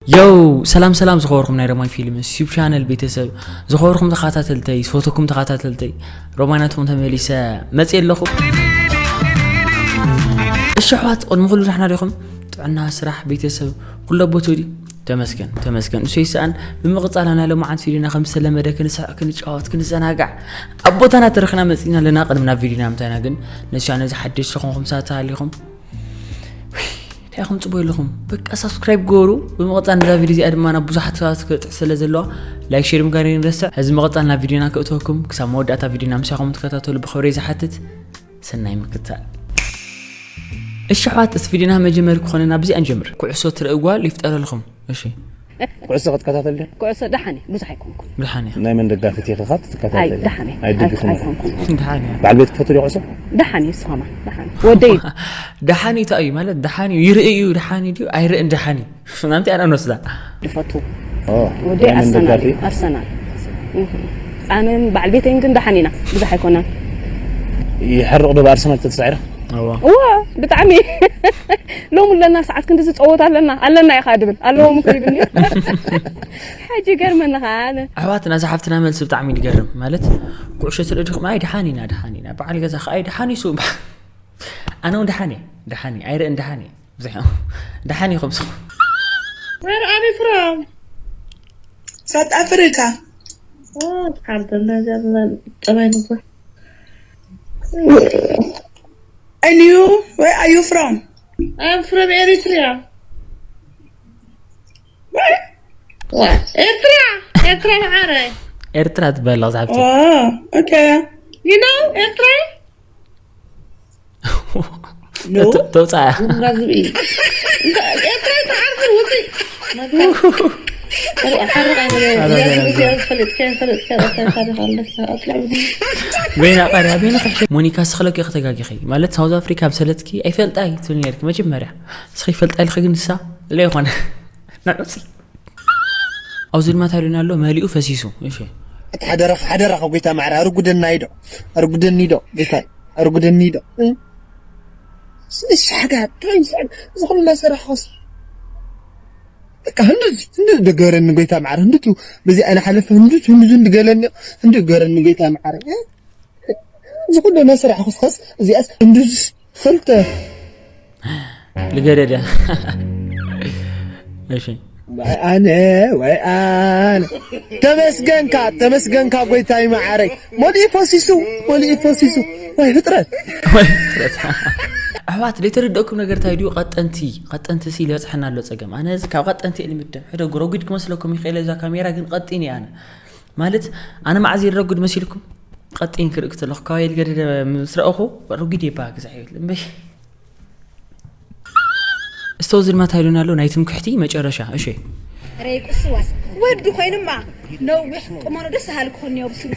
ዮው፣ ሰላም ሰላም፣ ዝኸበርኩም ናይ ሮማይ ፊልም ዩቲዩብ ቻነል ቤተሰብ፣ ዝኸበርኩም ተኸታተልተይ፣ ዝፈተኩም ተኸታተልተይ፣ ሮማይ ናትኩም ተመሊሰ መጽእ ኣለኹ። እሺ ኣሕዋት፣ ቅድሚ ኩሉ ደሕና ዲኹም? ጥዕና፣ ስራሕ፣ ቤተሰብ፣ ኩሉ ኣቦ ትውዲ? ተመስገን፣ ተመስገን። እሱ ይስኣን። ብምቕጻል ኣና ለማዓንት ቪዲዮና ከም ዝተለመደ ክንስሕቕ፣ ክንጫወት፣ ክንዘናጋዕ ኣብ ቦታና ተረኽና መጺና ኣለና። ቅድሚ ናብ ቪዲዮና ምታይና ግን ነዚ ቻነል እዚ ሓደሽቲ ዝኾንኩም ሰባት ተሃሊኹም እንታይ ኢኹም ጽቡይ ኣለኹም? በቃ ሳብስክራይብ ገበሩ። ብምቕጻል ነዛ ቪድዮ እዚኣ ድማ ናብ ብዙሓት ሰባት ክትበጽሕ ስለ ዘለዋ ላይክ ሼር ምግባር ይንረስዕ። ሕዚ ምቕጻል ናብ ቪድዮና ክእትወኩም ክሳብ መወዳእታ ቪድዮና ምሳኹም ትከታተሉ ብኽብሪ ዝሓትት። ሰናይ ምክትታል። እሺ ኣሕዋት፣ እቲ ቪድዮና መጀመሪ ክኾነና ብዚኣ ንጀምር። ኩዕሶ ትርኢ ጓል ይፍጠረልኹም። እሺ። ኩዕሶ ክትከታተል ዶ? ኩዕሶ ደሓን እየ፣ ብዙሕ ኣይኮንኩን። ደሓን እየ። ናይ መን ደጋፊት ኢኺ ካብ ትከታተል? ኣይ፣ ደሓን እየ። ኣይደግፍን። ኣይ-፣ ኣይኮንኩን። ደሓን እየ። በዓል ቤት ክፈቱ ዶ ኩዕሶ? ደሓን እዩ፣ ንስኻ ማ? ደሓን እዩ። ወደይ። ደሓን እዩ፣ እንታይ እዩ ማለት? ደሓን እዩ፣ ይርኢ እዩ፣ ደሓን እዩ ድዩ? ኣይርእን፣ ደሓን እዩ። ናምቲ ኣነ ንወስዳ። ዝፈቱ። ኦ፣ ወደይ ናይ መን ኣርሰናል ደጋፊ? እዩ፣ ኣርሰናል። እህ። ኣነን በዓል ቤተይን ግን ደሓን ኢና፣ ብዙሕ ኣይኮናን። ይሕርቕ ዶ ብኣርሰናል ተተሳዒረ? እዋ። እዋ፣ ብጣዕሚ። ሎሚ ኣለና፣ ሰዓት ክንድዚ ጸወታ ኣለና፣ ኣለና ኢኻ ድብል፣ ኣለዎም እኮ ይብልኒ። ሕጂ ይገርመኒ ኸኣ ኣነ። ኣሕዋትና፣ እዛ ሓፍትና መልሲ ብጣዕሚ ይገርም። ማለት፣ ኩዕሾ ትርኢ ዲኹም? ኣይ፣ ደሓን ኢና፣ ደሓን ኢና። በዓል ገዛ ኸኣ፣ ኣይ፣ ደሓን እዩ፣ ስው በዓል። ኣነ እውን ደሓን እየ፣ ደሓን እየ። ኣይርእን፣ ደሓን እየ። ብዙሕ እዮም። ደሓን ኢኹም ስኹም? Where are you from? South Africa. Oh, I'm from Netherlands. Am I not? And you, where are you from? I'm from Eritrea. Where? What? Eritrea. Eritrea, Maare. ኤርትራ ትበሃል ዝሓፍቲ። Oh, okay. You know Eritrea? No. ተውፃያ። ጉራ ዝብኢ። እንታይ ኤርትራ ተዓርፍን ውፅእ። መግቢ። ሪኣ ሓርቕ ኣይንበል። ኣረ፣ ኣረ፣ ኣረ። ዝፈልጥ ከይፈልጥ ከይፈልጥ ታሪኽ ኣለካ። ኣጥላዕ ብድዩ? በይና ቃርያ፣ በይና ፍሕሽ። ሞኒካ፣ ስኽለኪ ከተጋጊኺ። ማለት፣ ሳውዝ ኣፍሪካ ብሰለትኪ ኣይፈልጣይ ትብል ነርኪ መጀመርያ። እስኺ ይፈልጣ ኢልኺ ግን ንሳ? ለ ይኾነ። ንዑ ሲ። ኣብዚ ድማ ታዲያ ኣሎ፣ መሊኡ ፈሲሱ። እሺ። ኣታ ሓደራኻ፣ ሓደራኻ፣ ጎይታ ማዕረ፣ ኣርጉደና ኢዶ። ኣርጉደኒ ኢዶ፣ ጎይታ፣ ኣርጉደኒ ኢዶ። እ? እሺ፣ ሓጋ፣ ታይ፣ እዚ ኩሉ እናሰራሕኹስ። በቃ፣ ህንዱዝ፣ ህንዱዝ ድገረኒ፣ ጎይታ ማዕረ፣ ህንዱዝ፣ በዚ ኣይነ ሓለፈ፣ ህንዱዝ፣ ህንዱዝ፣ ህንዱዝ ገለኒ፣ ህንዱዝ ገረኒ፣ ጎይታ ማዕረ። እ? እዚ ኩሉ እናሰራሕኹስ፣ ኸስ፣ እዚኣስ፣ ህንዱዝ፣ ክልተ። ልገደደ። እሺ። ወይ ኣነ፣ ወይ ኣነ። ተመስገንካ፣ ተመስገንካ ጎይታይ መዓረይ። መሊኡ ፈሲሱ፣ መሊኡ ፈሲሱ። ወይ ፍጥረት። ወይ ፍጥረት። ኣሕዋት፣ ዘይተረደእኩም ነገር እንታይ ድዩ? ቀጠንቲ፣ ቀጠንቲ ሲ ዝበፅሐና ኣሎ ፀገም። ኣነ እዚ ካብ ቀጠንቲ እየ ልምደብ። ሕደጉ፣ ረጒድ ክመስለኩም ይኽእል እዛ ካሜራ፣ ግን ቀጢን እየ ኣነ። ማለት፣ ኣነ መዓዝ ይረጉድ መሲልኩም? ቀጢን ክርኢ ከለኹ፣ ካባይ ልገደደ ምስ ረኣኹ፣ ረጒድ እየ በሃ ግዛዕ ይብል። እምበይ። እስቶ ዝልማ እንታይ ኢሉና ኣሎ? ናይ ትምክሕቲ መጨረሻ። እሺ። ረይ ቁስዋስ ወዲ ኮይኑማ ነዊሕ ቁመኑ ደስ በሃሊ ክኾን እኒኦ ብስሩ።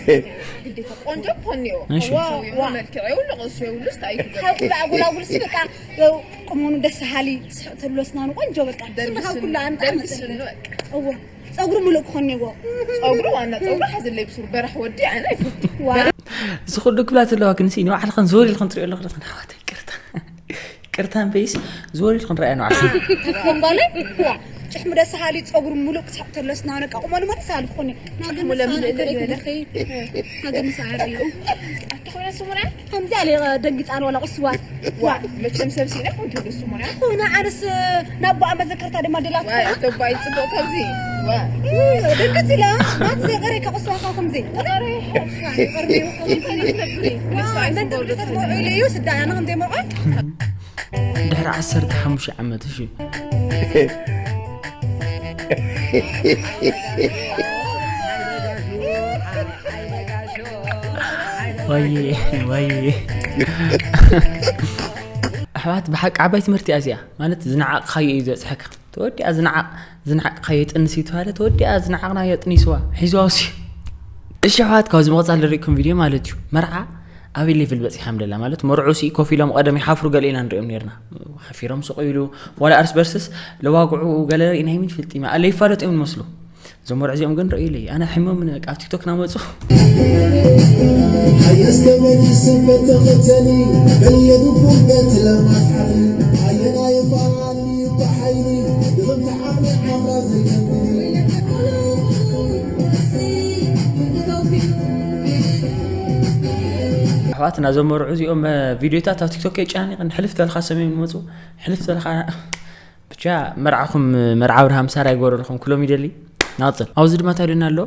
ግዴታ ቆንጆ ክኾን እኒኦ። እሺ። ዋ፣ ሰው ይሁን ዋ። መልክዕ የብሉ፣ ቅርሱ የብሉ፣ ስታይ ይሁን። ካብ ኩሉ ኣጉላጉል ሲ በቃ፣ ያው ቁመኑ ደስ በሃሊ፣ ስሕቕ ተብሎ ስናኑ ቆንጆ በቃ። ደርቢ ስኑ ካብ ኩሉ ስኑ፣ ኣንታ ደርቢ መሰለኒ። ስኑ በቃ። እዎ። ጸጉሩ ምሉእ ክኾን እኒኦ። ጸጉሩ ዋና ጸጉሩ ሓዝለይ ብስሩ በራሕ ወዲ ኣነ ኣይፈቱ። ዋ። እዚ ኩሉ ክብላ ዘለዋ ግን ሲ ንባዕልኽን ዞር ኢልኽን ትሪኦ ኣለኹ፣ ኣሕዋተይ፣ ይቅርታ። ቅርታ እምበይስ፣ ዞር ኢልኩም ረኣያ ንባዕልኩም። ተኮንጓለ፣ ዋ፣ ጭሕሙ ደስ በሃሊ፣ ጸጉሩ ሙሉእ ክሳዕ ተለስ፣ ናነቃ ቁመሉ ማለት ሳል ኮነ። ጭሕሙ ለምን ልዕል ዝበለ? ሃገር ምሳዓር እዩ። ኣታ ኮይና ስሙራ? ከምዚ ኣለ ደንጊጻን ዋላ ቁስዋ። ዋ፣ መቸም ሰብ ሲና ኮንቱ ስሙራ? ኮይና ኣነስ ናብ ቦኣ መዘከርታ ድማ ደላት። ዋ፣ ተባይ ጽቡቅ ካብዚ። ዋ። ደንገጽ ኢላ፣ ማት ዘቀረ ከቁስዋ ከምዚ። ቀረ፣ ቀረ፣ ቀረ፣ ቀረ፣ ቀረ፣ ስዳ፣ ኣነ ከምዚ መቆል። ድሕሪ ዓሰርተ ሓሙሽተ ዓመት፣ እሺ። ወይዬ፣ ወይዬ። ኣሕዋት፣ ብሓቂ ዓባይ ትምህርቲ እያ እዚኣ። ማለት፣ ዝነዓቕኻዮ እዩ ዘብጽሐካ። ተወዲኣ ዝነዓቕ-፣ ዝነዓቕኻዮ ይጥንስ እዩ ተባለ። ተወዲኣ ዝነዓቕናዮ ጥኒስዋ። ሒዝዋ ውሲ። እሺ፣ ኣሕዋት፣ ካብዚ ምቕጻል ዝርኢኩም ቪድዮ ማለት እዩ። መርዓ ኣበይ ሌቭል በጺሓ ምደላ ማለት መርዑ ሲ ኮፍ ኢሎም ቀደም ይሓፍሩ ገለ ኢና ንሪኦም ነርና። ሓፊሮም ስቕ ኢሉ ዋላ እርስ በርስስ ለዋግዑ ገለ ርኢና ይምን ፍልጥ ኢና። ኣለ ይፋለጡ እዮም ንመስሉ። እዞም መርዑ እዚኦም ግን ርእዩለይ። ኣነ ሕሞም ን-፣ ኣብ ቲክቶክ ናመጹ። ሓየስ ከመይ ይስበት ተኸተሊ በየድኩም በትለማት ሓፍሪ ኣየናይ ፋሊ ብሓይሊ ብኽልተ ዓቕሚ ዓፍራ ኣሕዋትና፣ እዞም መርዑ እዚኦም ቪድዮታት ኣብ ቲክቶክ የጨናኒቕን። ሕልፍ ተልካ ሰሜን መፁ፣ ሕልፍ ተልካ ብቻ። መርዓኹም መርዓ ኣብርሃም ሳራ ይጎረልኩም ክሎም ይደሊ። ናቕፅል። ኣብዚ ድማ ታዲና ኣሎ፣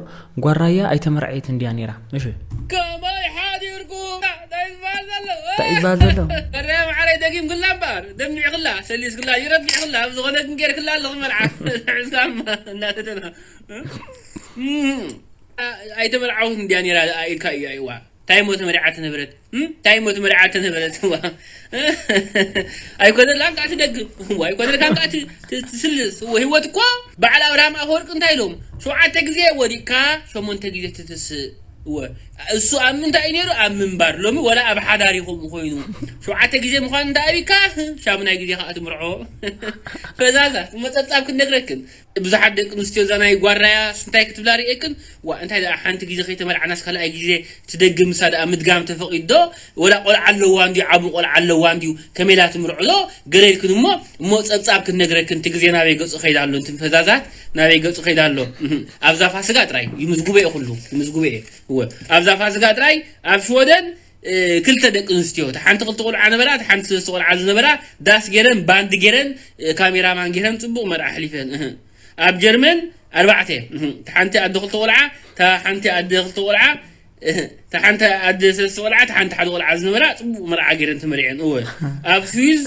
ጓራያ ኣይተመርዓየት እንዲያ ነይራ። እሺ፣ ከመይ ሓዲርኩም? እንታይ ይበሃል ዘሎ? እንታይ ይበሃል ዘሎ? ጓራያ ማዕረይ ደጊም ክላ እምበር፣ ደሚዕ ክላ፣ ሰሊስ ክላ፣ ይረቢዕ ክላ፣ ኣብ ዝኾነ ግን ገይር ክላ ኣለኹ መርዓ። ሕዝካም እናተደና። እም፣ ኣይተመርዓውት እንዲያ ነይራ ኢልካ እዩ። ኣይዋ፣ ታይሞ ተመሪዓ ተነበረት። እም፣ ታይሞ ተመሪዓ ተነበረት። ዋ፣ ኣይኮነላን ከዓ ትደግም። ዋ፣ ኣይኮነልካን ከዓ ት-፣ ት-፣ ትስልስ። ዋ፣ ህይወት እኮ በዓል ኣብርሃም ኣፈወርቂ እንታይ ኢሎም? ሸውዓተ ግዜ ወዲቅካ፣ ሸሞንተ ግዜ ትትስእ። ዋ፣ እሱ ኣብ ምንታይ እዩ ነይሩ? ኣብ ምንባር። ሎሚ ወላ ኣብ ሓዳር ይኹም ኮይኑ። ሸውዓተ ግዜ ምዃኑ እንተ ኣቢካ፣ ሻሙናይ ግዜ ከዓ ትምርዖ። ፈዛዛ፣ መጸብጻብ ክንነግረክን። ብዙሓት ደቂ ኣንስትዮ እዛ ናይ ጓራያ እንታይ ክትብላ ርእየክን? ዋ፣ እንታይ ደኣ ሓንቲ ግዜ ከይተመርዓናስ ካልኣይ ግዜ ትደግም? ምሳ ደኣ ምድጋም ተፈቒዱ ዶ? ወላ ቆልዓ ኣለዋ እንድዩ፣ ዓቢ ቆልዓ ኣለዋ እንድዩ፣ ከመይ ኢላ ትምርዖ ዶ? ገለ ኢልክን እሞ፣ እሞ ጸብጻብ ክንነግረክን፣ እቲ ግዜ ናበይ ገጹ ከይዳ ኣሎ፣ እንትን ፈዛዛት ናበይ ገጹ ከይዳ ኣሎ። እህ፣ ኣብዛ ፋስጋ ጥራይ ይምዝግቦ እየ፣ ኩሉ ይምዝግቦ እየ። እወ፣ ኣብዛ ፋስጋ ጥራይ ኣብ ሽወደን እ፣ ክልተ ደቂ ኣንስትዮ፣ እታ ሓንቲ ክልተ ቆልዓ ነበራ፣ እታ ሓንቲ ሰለስተ ቆልዓ ዝነበራ፣ ዳስ ገይረን፣ ባንድ ገይረን፣ እ፣ ካሜራማን ገይረን፣ ጽቡቕ መርዓ ኣሕሊፈን። እህ። ኣብ ጀርመን ኣርባዕተ፣ እህ፣ እታ ሓንቲ ኣደ ክልተ ቆልዓ፣ እታ ሓንቲ ኣደ ክልተ ቆልዓ፣ እህ፣ እታ ሓንቲ ኣደ ሰለስተ ቆልዓ፣ እታ ሓንቲ ሓደ ቆልዓ ዝነበራ፣ ጽቡቕ መርዓ ገይረን ተመሪዐን። እወ። ኣብ ስዊዝ፣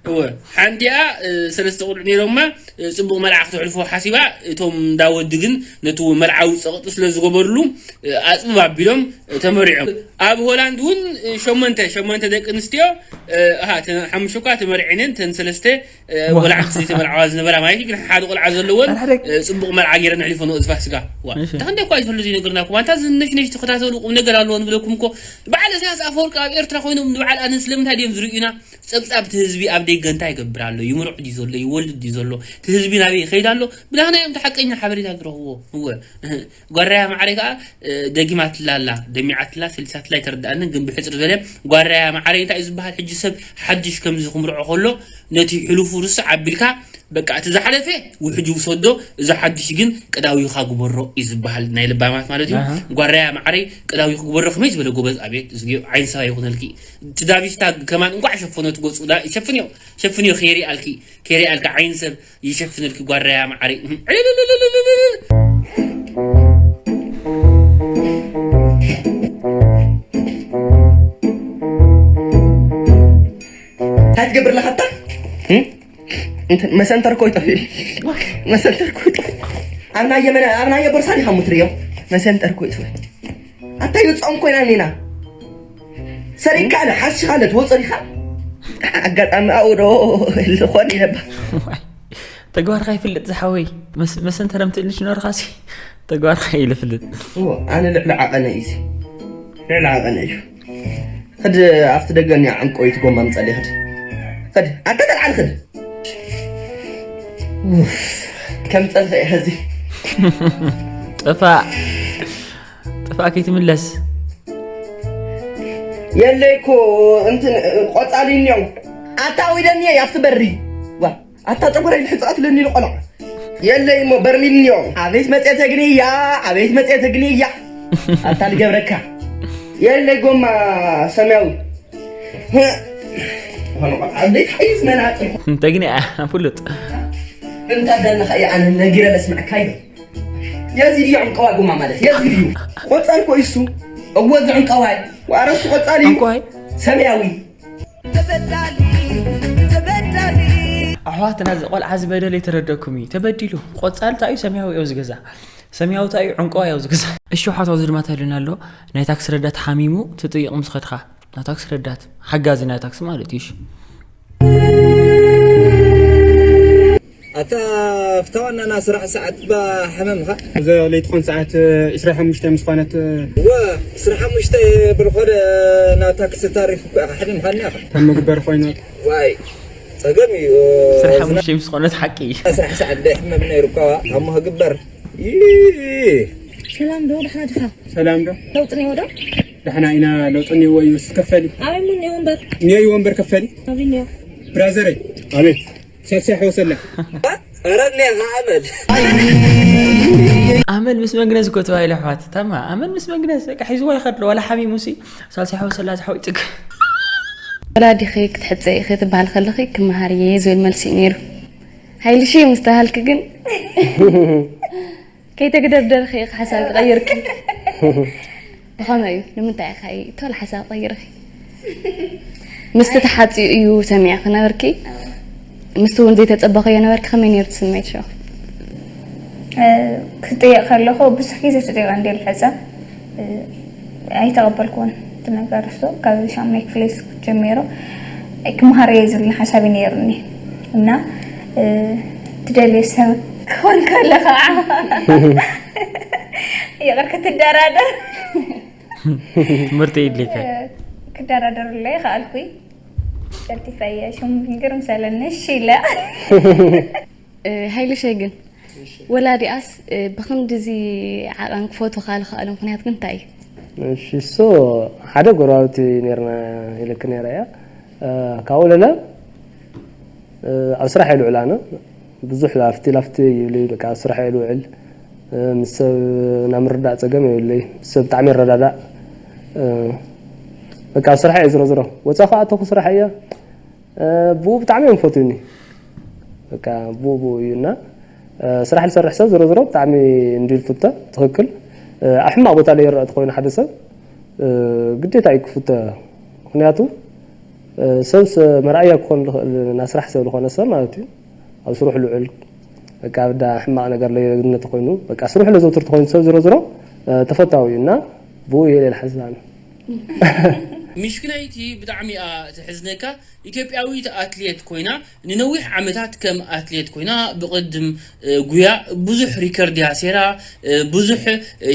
እወ፣ ሓንቲኣ፣ እ፣ ሰለስተ ቆልዑ ነይሮማ፣ እ፣ ጽቡቕ መርዓ ክተሕልፎ ሓሲባ፣ እቶም እንዳ ወዲ ግን ነቲ መርዓዊ ጸቕጢ ስለ ዝገበርሉ፣ እ፣ ኣጽብብ ኣቢሎም፣ እ፣ ተመሪዖም። ኣብ ሆላንድ እውን፣ እ፣ ሸሞንተ፣ ሸሞንተ ደቂ ኣንስትዮ፣ እ፣ ኣሃ፣ እተን ሓሙሽተ እኳ ተመሪዐን እየን፣ እተን ሰለስተ፣ እ፣ ዋ። ቆልዓ ዘይተመርዓዋ ዝነበራ ማለት እዩ፣ ግን ሓደ ቆልዓ ዘለወን፣ ሓደ ሓደ። እ፣ ጽቡቕ መርዓ ገይረን ኣሕሊፈንኦ እዚ ፋሲካ። ዋ፣ እሺ። እንታ ክንደይ እኳ ዝፈልጡ ዘይነገርናኩም፣ ኣንታ እዚ ነሽ ነሽ ተኸታተሉ፣ ቁም ነገር ኣለዎ ንብለኩም እኮ። በዓል ኢሳያስ ኣፈወርቂ ኣብ ኤርትራ ኮይኖም ንበዓል ኣነስ ስለምንታይ ድዮም ዝርእዩና? ጸብጻብ እቲ ህዝቢ ኣብ ደገ እንታይ ይገብር ኣሎ? ይምርዕ ድዩ ዘሎ? ይወልድ ድዩ ዘሎ? እቲ ህዝቢ ናበይ ይኸይድ ኣሎ? ብናህና እዮም እቲ ሓቀኛ ሓበሬታ ዝረኽብዎ። እወ። ጓራያ ማዕረይ ከኣ፣ እ፣ ደጊማትላ ኣላ፣ ደሚዓትላ፣ ሰሊሳትላ ኣይተረድኣንን፣ ግን ብሕጽር ዝበለ ጓራያ ማዕረይ እንታይ እዩ ዝበሃል? ሕጂ ሰብ ሓድሽ ከምዚ ክምርዖ ከሎ ነቲ ሕሉፉ ርስዕ ኣቢልካ፣ በቃ እቲ ዝሓለፈ ውሕጅ ውሰዶ፣ እዚ ሓድሽ ግን ቅዳዊኻ ግበሮ እዩ ዝበሃል፣ ናይ ለባማት ማለት እዩ። ኣሃ። ጓራያ ማዕረይ ቅዳዊ ክግበሮ ከመይ ዝበለ ጎበዝ፣ ኣቤት፣ እዚ ዓይኒ ሰባ ይኹነልኪ። እቲ ዳቪስታ ከማን እንቋዕ ሸፈኖ፣ እቲ ገጹ ዳ-፣ ሸፍንዮ፣ ሸፍንዮ፣ ከይሪኣልኪ፣ ከይሪኣልኪ ዓይኒ ሰብ ይሸፍነልኪ ጓራያ ማዓረይ። ዕልልልልልልልል። እንታይ ትገብር ኣለኻ ኣታ? እም? እንትን መሰንተር እኮ ይጠፍእ። መሰንተር እኮ ይጠፍእ። ኣብ ናየ መነ-፣ ኣብ ናየ ቦርሳ ዲኻ ምትርእዮ? መሰንተር እኮ ይጠፍእ። ኣታ ይውፅኦም ኮይና እኒና። ሰሪቅካ ኣለ፣ ሓሽኻ ኣለ፣ ትወፅኦ ዲኻ? ኣጋጣሚ ኣብኡ ዶ ዝኾን ኢለባ። ተግባርካ ይፍልጥ ዝሓወይ። መስ-፣ መሰንተረም ትንሽ ነርኻሲ ተግባርካ ኢለ ፍልጥ። እዎ፣ ኣነ ልዕሊ ዓቐነ እዩ እዚ። ልዕሊ ዓቐነ እዩ። ኽድ ኣብቲ ደገ እኒኣ ዕንቆይቲ ጎማ ምጸሊ ኽድ። ኽድ፣ ኣታ ተልዓል ኽድ። ኡፍ፣ ከም ጸልኸ እየ ኸዚ። ጥፋእ። ጥፋእ ከይትምለስ። የለይ እኮ እንትን ቆጻሊ እኒኦ። ኣታ ዊደኒ እየ ኣብቲ በሪ። ዋ፣ ኣታ ጨጉረይ ልሕጽኣት ለኒ ንቆልዓ። የለይ እሞ በርሚል እኒኦ። ኣቤት መጽኤ ተግንያ፣ ኣቤት መጽኤ ተግንያ። ኣታ ልገብረካ። የለይ ጎማ ሰማያዊ። ሆኖ ቆልዓ፣ ኣቤት ሓይዝ መናጢ። እንተ ግን እያ ፍሉጥ። እንታ ደለኻ እያ ኣነ ነጊረ ለስምዐካ እዩ። የዚ ድዩ ዕንቀዋ ጎማ ማለት? የዚ ድዩ? ቆጻል እኮ እዩ እሱ። እወ፣ እዚ ዕንቀዋይ። ወኣረሱ ቆጻል እዩ። ዕንቋይ? ሰማያዊ። ተበዳሊ፣ ተበዳሊ። ኣሕዋትና፣ እዚ ቆልዓ እዚ በደል የተረደኩም እዩ። ተበዲሉ። ቆጻል እንታይ እዩ? ሰማያዊ እዩ ዝገዛ። ሰማያዊ እንታይ እዩ? ዕንቀዋ እዩ ዝገዛ። እሺ፣ ኣሕዋት፣ ኣብዚ ድማ ተልና ኣሎ። ናይ ታክሲ ረዳት ሓሚሙ ትጥይቕ ምስ ኸድኻ። ናይ ታክሲ ረዳት፣ ሓጋዚ ናይ ታክሲ ማለት እዩ። እሺ። ኣታ ፍታዋና ና ስራሕ ሰዓት ባ ሕመምኻ? እዚ ለይትኾን ሰዓት ዕስራ ሓሙሽተ ምስ ኾነት፣ እወ፣ ዕስራ ሓሙሽተ ብርኾደ ናብ ታክሲ ታሪፍ እኮ ኢኻ ሕሊምካኒ ኢኻ። ከም ምግበር ኮይኑ። ዋይ፣ ጸገም እዩ። ዕስራ ሓሙሽተ ምስ ኾነት ሓቂ እዩ። ስራሕ ሰዓት ዶ ሕመም ነይሩ እኮ፣ እሞ ክግበር። ይ- ሰላም ዶ? ደሓና ዲኻ? ሰላም ዶ? ለውጢ እኒኦ ዶ? ደሕና ኢና፣ ለውጢ እኒኦ እዩ። እስኪ ከፈሊ። ኣበይ እሞ እኒኦ ወንበር? እኒኦ እዩ ወንበር፣ ከፈሊ። ኣበይ እኒኦ? ብራዘረይ። ኣቤት። ሳልሳይ ሕወሰላ። ረድኔኻ ኣመል ኣመል ምስ መግነዝ እኮ ተባሂሉ ኣሕዋት። ታማ ኣመል ምስ መግነዝ በቃ ሒዝዎ ይኸድ ኣሎ። ዋላ ሓሚሙ ሲ ሳልሳይ ሓወ ሰላሳ ሓወ ይፅግ ወላዲኺ ክትሕፀ ኢኺ ትበሃል ከለኺ ክመሃር እየ ዝብል መልሲ እዩ ነይሩ። ሃይልሺ ምስ ተባሃልኪ ግን ከይተግደርደርኺ ኢኺ ሓሳብ ቀይርኪ። ብኸመይ እዩ? ንምንታይ ኢኻ ቶሎ ሓሳብ ቀይርኺ? ምስቲ ተሓፂኡ እዩ ሰሚዕኺ ነበርኪ? ምስቲ እውን ዘይተፀበኽዮ ነበርኪ? ከመይ ነይሩ እቲ ስምዒት ሽዑ? ክጥየቕ ከለኹ ብዙሕ ግዜ ተጠይቐ እንደ ልሕፀ ኣይተቐበልኩዎን እቲ ነገር እሱ ካብ ሻሙናይ ክፍሊ ጀሚሩ ክመሃር እየ ዝብል ሓሳብ እዩ ነይሩኒ እና ትደልዮ ሰብ ክኾን ከሎ ከዓ ይቕር ክትደራደር ትምህርቲ ይድልካ ክደራደርለ ይኸኣልኩይ ቀልጢፈ እየ ሽም ግርም ሰለኒ እሺ ኢለ ሃይልሸይ ግን ወላዲኣስ ብክንድዚ ዓቐን ክፈትኻ ዝኸኣሉ ምክንያት ግን እንታይ እዩ? እሺ እሱ ሓደ ጎረባብቲ ነርና ኢለክ ነራ እያ ካብኡ ለለ ኣብ ስራሕ ይልዑል ኣነ ብዙሕ ላፍቲ ላፍቲ ይብልይ በቃ ኣብ ስራሕ እየ ልውዕል ምስ ሰብ ናብ ምርዳእ ፀገም የብለይ ምስ ሰብ ብጣዕሚ ይረዳዳእ በቃ ኣብ ስራሕ እየ ዝሮ ዝሮ ወፃ ከኣተኩ ስራሕ እያ ብኡ ብጣዕሚ እዮም ፈትዩኒ በቃ ብኡ ብኡ እዩ እና ስራሕ ዝሰርሕ ሰብ ዝሮ ዝሮ ብጣዕሚ እንዲልፍተ ትኽክል ኣብ ሕማቕ ቦታ ለይረአ ተኮይኑ ሓደ ሰብ ግዴታ እዩ ክፍተ ምክንያቱ ሰብ መርኣያ ክኾን ዝኽእል ና ስራሕ ሰብ ዝኾነ ሰብ ማለት እዩ ኣብ ስሩሕ ልዑል በቃ ብዳ ሕማቕ ነገር ለየግነ ተኮይኑ በቃ ስሩሕ ለዘውትር ተኮይኑ ሰብ ዝሮ ዝሮ ተፈታዊ እዩ እና ብኡ እየ ሌላ ሓሳብ ምሽክናይቲ ብጣዕሚ እያ ትሕዝነካ ኢትዮጵያዊት ኣትሌት ኮይና ንነዊሕ ዓመታት ከም ኣትሌት ኮይና ብቕድም ጉያ ብዙሕ ሪከርድ እያ ሴራ ብዙሕ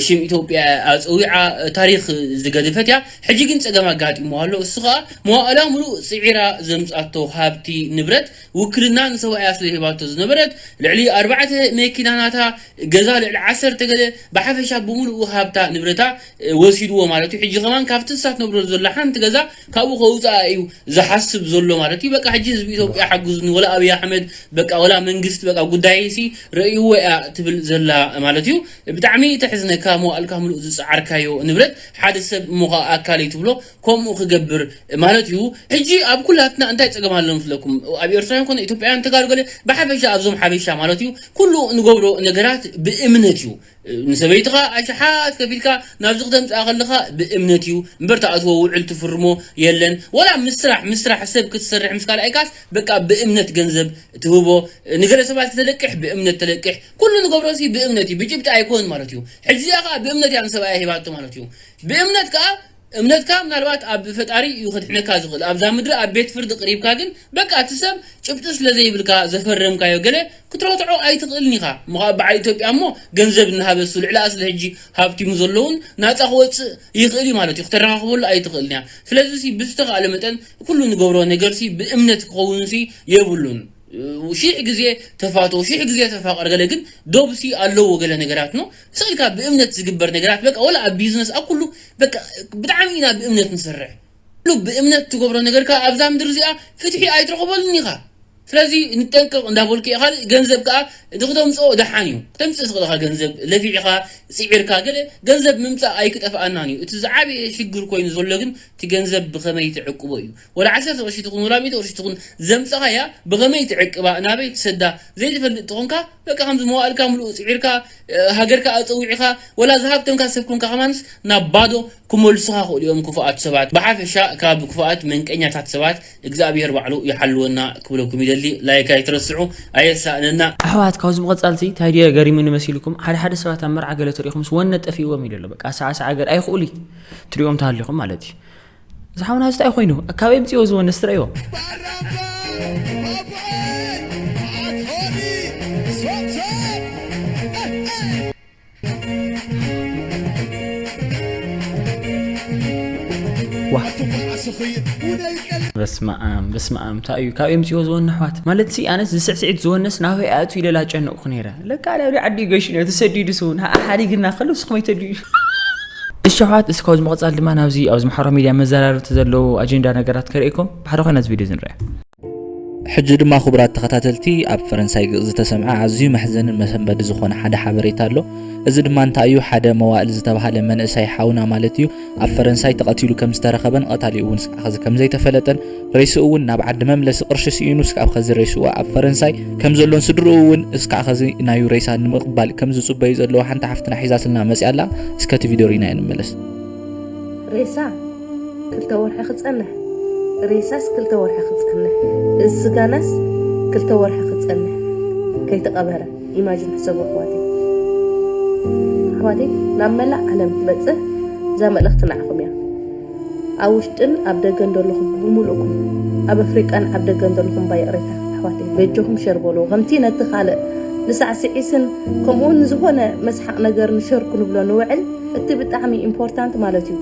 ሽም ኢትዮጵያ ኣፀዊዓ ታሪክ ዝገደፈት እያ ሕጂ ግን ፀገም ኣጋጢሞ ኣሎ እሱ ከዓ መዋእላ ሙሉእ ፅዒራ ዘምፃቶ ሃብቲ ንብረት ውክልና ንሰብኣያ ስለ ሂባቶ ዝነበረት ልዕሊ ኣርባዕተ መኪና ናታ ገዛ ልዕሊ ዓሰርተ ገለ ብሓፈሻ ብምሉኡ ሃብታ ንብረታ ወሲድዎ ማለት እዩ ሕጂ ከማን ካብቲ ንሳ ትነብረሉ ዘላ ሓንቲ ገዛ ካብኡ ከውፅኣ እዩ ዝሓስብ ዘሎ ማለት እዩ በቃ ሕጂ ህዝቢ ኢትዮጵያ ሓግዙኒ ወላ ኣብይ ኣሕመድ በቃ ወላ መንግስቲ በቃ ጉዳይ ሲ ረእይዎ እያ ትብል ዘላ ማለት እዩ ብጣዕሚ ተሕዝነካ መዋእልካ ምሉእ ዝፀዓርካዮ ንብረት ሓደ ሰብ እሞ ከዓ ኣካል እዩ ትብሎ ከምኡ ክገብር ማለት እዩ ሕጂ ኣብ ኩላትና እንታይ ፀገም ኣሎ ምስለኩም ኣብ ኤርትራውያን ኮነ ኢትዮጵያውያን ተጋሩ ገለ ብሓፈሻ ኣብዞም ሓበሻ ማለት እዩ ኩሉ ንገብሮ ነገራት ብእምነት እዩ ንሰበይትኻ ኣሽሓት ከፊልካ ናብዚ ክተምፅኣ ከለኻ ብእምነት እዩ እምበር ተኣትዎ ውዕል ትፍርሞ የለን ወላ ምስ ስራሕ ምስ ስራሕ ሰብ ክትሰርሕ ምስ ካልኣይካስ በቃ ብእምነት ገንዘብ ትህቦ ንገለ ሰባት ክተለቅሕ ብእምነት ተለቅሕ ኩሉ ንገብሮ ሲ ብእምነት እዩ ብጭብጢ ኣይኮን ማለት እዩ ሕጂ እዚኣ ከዓ ብእምነት እያ ንሰብኣያ ሂባቶ ማለት እዩ ብእምነት ከዓ እምነትካ ምናልባት ኣብ ፈጣሪ እዩ ከድሕነካ ዝኽእል ኣብዛ ምድሪ ኣብ ቤት ፍርዲ ቅሪብካ ግን በቃ እቲ ሰብ ጭብጢ ስለ ዘይብልካ ዘፈረምካዮ ገለ ክትረትዖ ኣይትኽእልን ኢኻ እሞ ከዓ በዓል ኢትዮጵያ እሞ ገንዘብ እናሃበሱ ልዕሊ ኣስሊ ሕጂ ሃብቲሙ ዘለውን ናፃ ክወፅእ ይኽእል እዩ ማለት እዩ ክተረኻኽበሉ ኣይትኽእልን እያ ስለዚ ሲ ብዝተኻእለ መጠን ኩሉ ንገብሮ ነገር ሲ ብእምነት ክኸውን ሲ የብሉን ሺሕ ግዜ ተፋቶ ሺሕ ግዜ ተፋቀር ገለ ግን ዶብሲ ኣለዎ ገለ ነገራት ነው ስእልካ ብእምነት ዝግበር ነገራት በቃ ወላ ኣብ ቢዝነስ ኣብ ኩሉ በቃ ብጣዕሚ ኢና ብእምነት ንሰርሕ ኩሉ ብእምነት ትገብሮ ነገር ከዓ ኣብዛ ምድሪ እዚኣ ፍትሒ ኣይትረኽበሉን ኢኻ ስለዚ ንጠንቀቕ እንዳበልኩ እየ ካልእ ገንዘብ ከዓ ንክተምፅኦ ደሓን እዩ ክተምፅእ ትኽእልኻ ገንዘብ ለፊዕኻ ፅዒርካ ገለ ገንዘብ ምምፃእ ኣይክጠፍኣናን እዩ እቲ ዝዓበየ ሽግር ኮይኑ ዘሎ ግን እቲ ገንዘብ ብኸመይ ትዕቅቦ እዩ ወላ ዓሰርተ ቅርሺ ትኹን ወላ ሚእቲ ቅርሺ ትኹን ዘምፀኻያ ብኸመይ ትዕቅባ ናበይ ትሰዳ ዘይትፈልጥ ተኾንካ በቃ ከምዚ መዋእልካ ምሉእ ፅዒርካ ሃገርካ ኣፀዊዕኻ ወላ ዝሃብተምካ ሰብ ኮንካ ከማንስ ናብ ባዶ ክመልሱኻ ክእሉ እዮም ክፉኣት ሰባት ብሓፈሻ ካብ ክፉኣት መንቀኛታት ሰባት እግዚኣብሔር ባዕሉ ይሓልወና ክብለኩም ይደሊ ላይክ ኣይትረስዑ ኣየሳእነና ኣሕዋት ካብዚ ምቐፃልሲ እንታይ ድየ ገሪሙኒ መሲልኩም ሓደ ሓደ ሰባት ኣብ መርዓ ገለ ተሪኹምስ ወነ ጠፊእዎም ኢሉ ኣሎ በቃ ኣሳዕሳዓ ገር ኣይኽእሉ ትሪኦም ተሃሊኹም ማለት እዩ እዚ ሓውና እዚ እንታይ ኮይኑ ካበይ ምፅዎ ዝወንስ ትረእይዎ በስመኣም በስመኣም እንታይ እዩ ካብ የምፅዎ ዝወን ኣሕዋት ማለት ሲ ኣነስ ዝስዕስዒት ዝወነስ ናበይ ኣቱ ኢለላ ጨነቕኩ ነይረ ለካ ልዕሊ ዓዲ ገሽ ነዮ ተሰዲዱ ስውን ሓዲግና ከሎ ስኹም ኣይተድዩ እሺ ኣሕዋት እስካብ ዝመቐፃል ድማ ናብዚ ኣብዚ ማሕበራዊ ሚድያ መዘራረብቲ ዘለዉ ኣጀንዳ ነገራት ከርእየኩም ብሓደ ኮይና እዚ ቪድዮ ዝንርአ ሕጂ ድማ ክቡራት ተኸታተልቲ፣ ኣብ ፈረንሳይ ዝተሰምዐ ኣዝዩ መሕዘንን መሰንበዲ ዝኾነ ሓደ ሓበሬታ ኣሎ። እዚ ድማ እንታይ እዩ? ሓደ መዋእል ዝተባህለ መንእሰይ ሓውና ማለት እዩ፣ ኣብ ፈረንሳይ ተቐቲሉ ከም ዝተረኸበን ቀታሊኡ እውን እስካዕ ኸዚ ከም ዘይተፈለጠን፣ ሬስኡ እውን ናብ ዓዲ መምለሲ ቅርሺ ስኢኑ እስካብ ኸዚ ሬስኡ ኣብ ፈረንሳይ ከም ዘሎን ስድርኡ እውን እስካዕ ኸዚ ናዩ ሬሳ ንምቕባል ከም ዝጽበዩ ዘለዉ ሓንቲ ሓፍትና ሒዛትልና መጽያ ኣላ። እስከ እቲ ቪድዮ ርኢና ንመለስ። ሬሳ ክልተ ወርሒ ክጸንሕ፣ ሬሳስ ክልተ ወርሒ ክጸንሕ፣ እዚ ስጋናስ ክልተ ወርሒ ክጸንሕ ከይተቐበረ። ኢማጅን ሕሰቡ ኣሕዋተይ። ኣሕዋተይ፣ ናብ መላእ ዓለም ትበጽሕ እዛ መልእኽቲ ንዓኹም እያ። ኣብ ውሽጥን ኣብ ደገን ዘለኹም ብምሉእኩም፣ ኣብ ኣፍሪቃን ኣብ ደገን ዘለኹም፣ ባይቕሬታ ኣሕዋተይ፣ በጀኹም ሸር በልዎ። ከምቲ ነቲ ካልእ ንሳዕስዒስን ከምኡውን ዝኾነ መስሓቕ ነገር ንሸር ክንብሎ ንውዕል፣ እቲ ብጣዕሚ ኢምፖርታንት ማለት እዩ።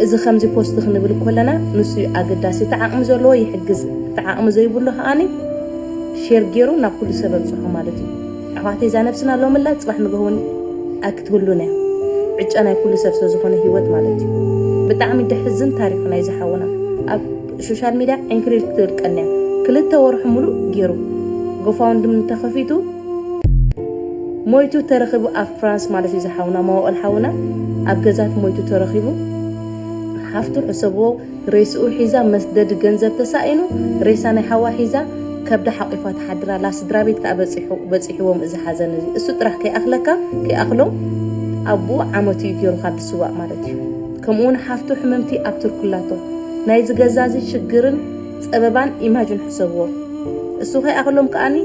እዚ ከምዚ ፖስት ክንብል ከለና ንሱ እዩ ኣገዳሲ። እቲ ዓቕሚ ዘለዎ ይሕግዝ፣ እቲ ዓቕሚ ዘይብሉ ከዓኒ ሼር ገይሩ ናብ ኩሉ ሰብ ኣብፅሖ ማለት እዩ። ኣሕዋተይ፣ እዛ ነብስና ሎምላ ፅባሕ ንግሆ እውን ኣይክትህሉን እያ። ዕጫ ናይ ኩሉ ሰብ ስለ ዝኾነ ህይወት ማለት እዩ። ብጣዕሚ ደሕዝን ታሪክ ናይ ዝሓውና ኣብ ሶሻል ሚድያ ዕንክሊል ክትብል ቀንያ። ክልተ ወርሒ ሙሉእ ገይሩ ጎፋውንድሚ እንተኸፊቱ ሞይቱ ተረኺቡ ኣብ ፍራንስ ማለት እዩ። ዝሓውና መዋእል ሓውና ኣብ ገዛት ሞይቱ ተረኺቡ። ሓፍቱ ሕሰብዎ፣ ሬስኡ ሒዛ መስደዲ ገንዘብ ተሳኢኑ፣ ሬሳ ናይ ሓዋ ሒዛ ከብዳ ሓቂፋ ትሓድር ኣላ። ስድራ ቤት ከኣ በጺሑ በጺሕዎም እዚ ሓዘን እዚ። እሱ ጥራሕ ከይኣኽለካ ከይኣኽሎም ኣቦኡ ዓመቱ እዩ ገይሩ ካብ ዝስዋእ ማለት እዩ። ከምኡ እውን ሓፍቱ ሕምምቲ ኣብ ቱርኪ ኣላቶ። ናይዚ ገዛ እዚ ሽግርን ጸበባን ኢማጅን ሕሰብዎ። እሱ ከይኣኽሎም ከኣኒ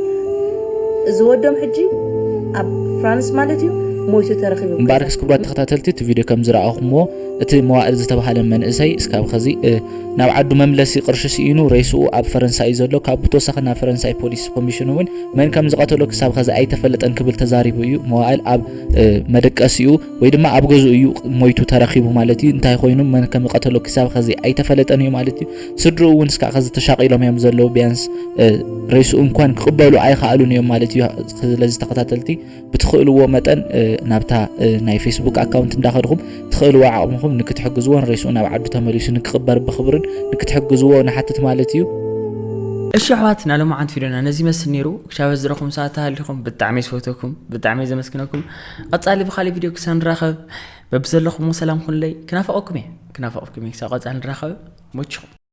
እዚ ወዶም ሕጂ ኣብ ፍራንስ ማለት እዩ ሞይቱ ተረኺቡ። እምበኣርከስ ክቡራት ተኸታተልቲ፣ እቲ ቪድዮ ከም ዝረኣኹምዎ፣ እቲ መዋእል ዝተባህለ መንእሰይ እስካብ ኸዚ እ፣ ናብ ዓዱ መምለሲ ቅርሺ ስኢኑ ሬስኡ ኣብ ፈረንሳ እዩ ዘሎ። ካብ ብተወሳኺ ናብ ፈረንሳይ ፖሊስ ኮሚሽን እውን መን ከም ዝቐተሎ ክሳብ ኸዚ ኣይተፈለጠን ክብል ተዛሪቡ እዩ። መዋእል ኣብ እ፣ መደቀሲኡ ወይ ድማ ኣብ ገዝኡ እዩ ሞይቱ ተረኺቡ ማለት እዩ። እንታይ ኮይኑ መን ከም ዝቐተሎ ክሳብ ኸዚ ኣይተፈለጠን እዩ ማለት እዩ። ስድርኡ እውን እስካዕ ኸዚ ተሻቒሎም እዮም ዘለዉ። ቢያንስ እ፣ ሬስኡ እንኳን ክቕበሉ ኣይኸኣሉን እዮም ማለት እዩ። ስለዚ ተኸታተልቲ፣ ብትኽእልዎ መጠን እ፣ ናብታ እ፣ ናይ ፌስቡክ ኣካውንት እንዳኸድኹም ትኽእልዎ ዓቕምኹም ንክትሕግዝዎን ሬስኡ ናብ ዓዱ ተመሊሱ ንክቕበር ብኽብርን ንክትሕግዝዎ ንሓትት ማለት እዩ። እሺ ኣሕዋት፣ ናይ ሎማዓንቲ ቪድዮና ነዚ ይመስል ነይሩ። ክሻብ ዝረኹም ሰዓት ተሃሊኹም ብጣዕሚ ዝፈተኩም፣ ብጣዕሚ ዘመስግነኩም። ቀጻሊ ብኻሊእ ቪድዮ ክሳብ ንራኸብ በብዘለኹም ሰላም ኩንለይ። ክናፈቐኩም እየ፣ ክናፈቐኩም እየ። ክሳብ ቀጻሊ ንራኸብ። ሞችኹም።